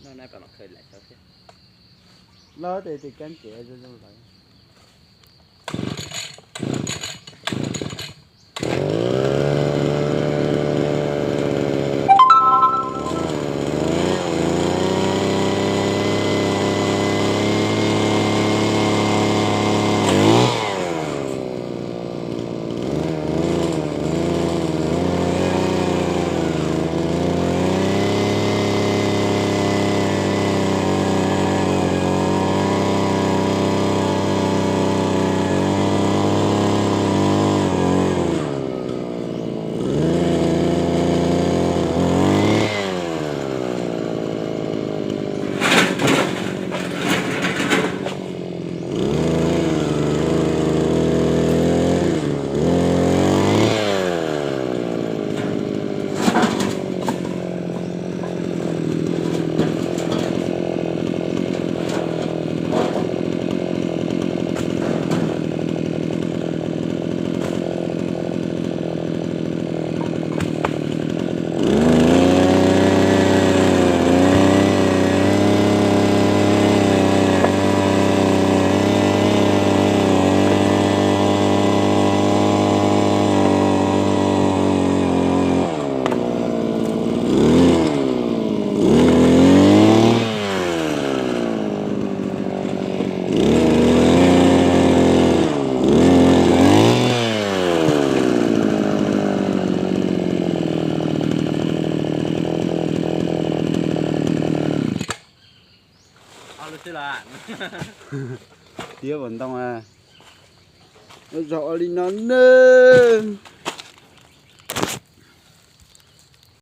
No na, kom no khaws lawm xyov thiab. Lawv tej tej kab ntses zoo zoo lawm. Tiab vas ntoo, zog ua li no nawb.